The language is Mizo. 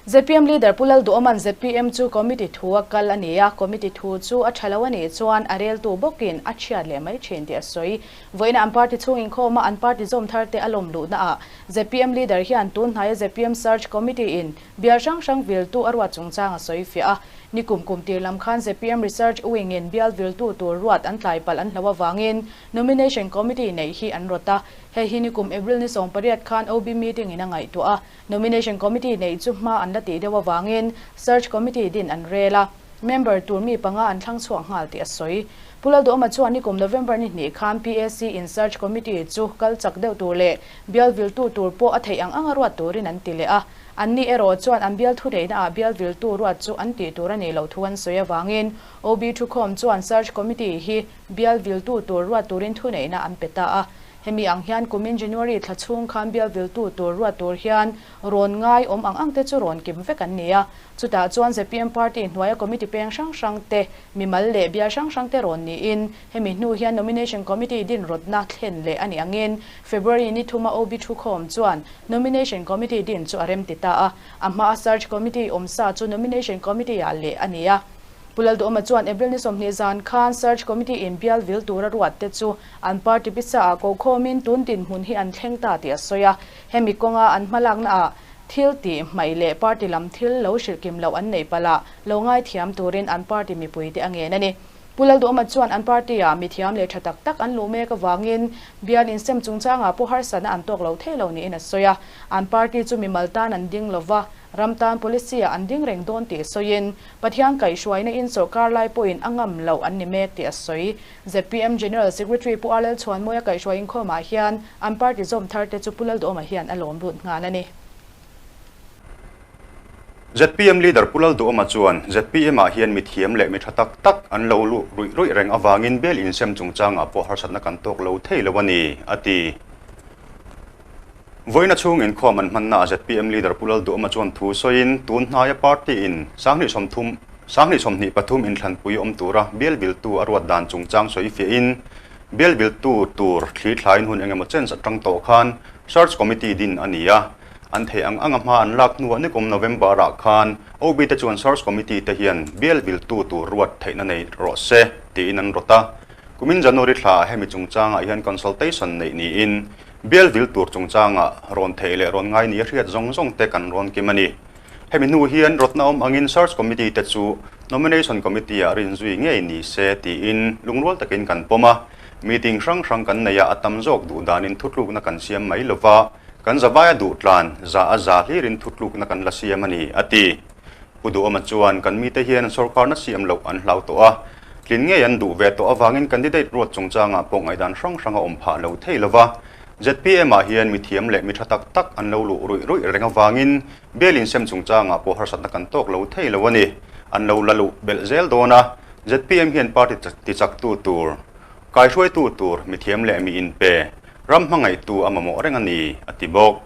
Zpm Leader Pu Lalduhawma'n zpm chu Committee thu a kal a ni a, Committee thu chu a tha lo a nih chuan a reltu bawkin a chhiat leh mai thin tih a sawi. Vawiina an party chhung inkhawma an party zawm thar te a lawm luhna ah zpm Leader hian tun hnaia zpm Search Committee in bial hrang hrang viltu a ruat chungchang a sawi fiah a. Nikum kum tir lam khan zpm Research Wing in bial viltu tur ruat an tlai palh an hlo avangin Nomination Committee neih hi an rawt a. Hei hi nikum April ni 18 khan OB meeting in a ngaihtuah a. Nomination Committee neih chu hma an la tih deuh avangin Search Committee din an rel a, member tur mi panga an thlang chhuak nghal tih a sawi. Pu Lalduhawma chuan nikum November ni hnih khan PAC in Search Committee chu kal chak deuh tur leh bial viltu tur pawh a theih ang anga ruat turin an ti leh a. Anni erawh chuan an bial thuneihna ah bial viltu ruat chu an tih tur a nih loh thu an sawi avangin OB thukhawm chuan Search Committee hi bial viltu tur ruat turin thuneihna an pe ta a. Hemi ang hian kumin January thla chhung khan bial viltu tur ruat tur hian rawn ngai awm ang ang te chu rawn kim vek an ni a. Chutah chuan zpm party hnuaia committee peng hrang hrang te, mimal leh bial hrang hrang te rawn niin hemi hnu hian nomination committee din rawtna thlen leh a nih angin February ni thuma OB thukhawm chuan nomination committee din chu a rem ti ta a. A hmaa search committee awmsa chu nomination committee ah leh a ni a. Pu Lalduhawma chuan April ni 20 zan khan search committee in bial vil tura ruat te chu an party pisa ah kokhawmin tun dinhmun hi an thleng ta tih a sawi a. Hemi kawnga an hmalakna ah thil tih hmaih leh party lam thil lo hrilh kim loh an neih palh ah lo ngaithiam turin an party mipuite a ngen a ni. Pu Lalduhawma chuan an party ah mithiam leh tha tak tak an luh mek avangin bial insem chungchangah pawh harsatna an tawk lo thei lo niin a sawi a. An party chu mimal tan an ding lova, ram tan policy ah an ding reng dawn tih sawiin Pathian kaihhruaina in sawrkar lai pawhin a ngam loh an ni mek tih a sawi. Zpm General Secretary Pu Arlel Chhuanmawia kaihhruai inkhawmah hian an party zawm thar te chu Pu Lalduhawma hian a lawm lut nghal a ni. Zpm Leader Pu Lalduhawma chuan zpm ah hian mithiam leh mi tha tak tak an lo luh ruih ruih reng avangin bial insem chungchangah pawh harsatna kan tawk lo thei lo a ni, a ti. Vawiina chhung inkhawm an hmanna ah zpm Leader Pu Lalduhawma chuan thu sawiin tun hnaia party in 2030, 2023 inthlanpui awm tura bial biltu a ruat dan chungchang sawi fiahin bial biltu tur thli thlain hun engemaw chance atang tawh khan Search Committee din a ni a. An theih ang anga hma an lak hnuah nikum November ah khan OB te chuan Search Committee te hian bial biltu tur ruat theihna nei rawh se tiin an rawt a. Kumin January thla ah hemi chungchangah hian consultation neih niin Bial vil tur chungchangah rawn theih leh rawn ngai ni a hriat zawng zawng te kan rawn kim a ni. Hemi hnu hian rawtna awm angin Search Committee te chu Nomination Committee ah rinzui ngei ni se tiin lungrual takin kan pawm a. Meeting hrang hrang kan neih a a tam zawk duh danin thutlukna kan siam mai lova, kan zavaia duh tlan za a za hlirin thutlukna kan la siam a ni, a ti. Pu Duhawma chuan kan mite hian sorkarna siam loh an hlau tawh a, tlin ngei an duh ve tawh avangin candidate ruat chungchangah pawh ngaihdan hrang hrang a awm phah lo thei lova. Zpm ah hian mi thiam leh mi tha tak tak an lo luh ruih ruih reng avangin bial insem chungchangah pawh harsatna kan tawk lo thei lo a ni. An lo la luh belh zel dawn a, zpm hian party tichaktu tur, kaihruaitu tur mi thiam leh mi inpe, ram hmangaihtu a mamawh reng a ni, a ti bawk.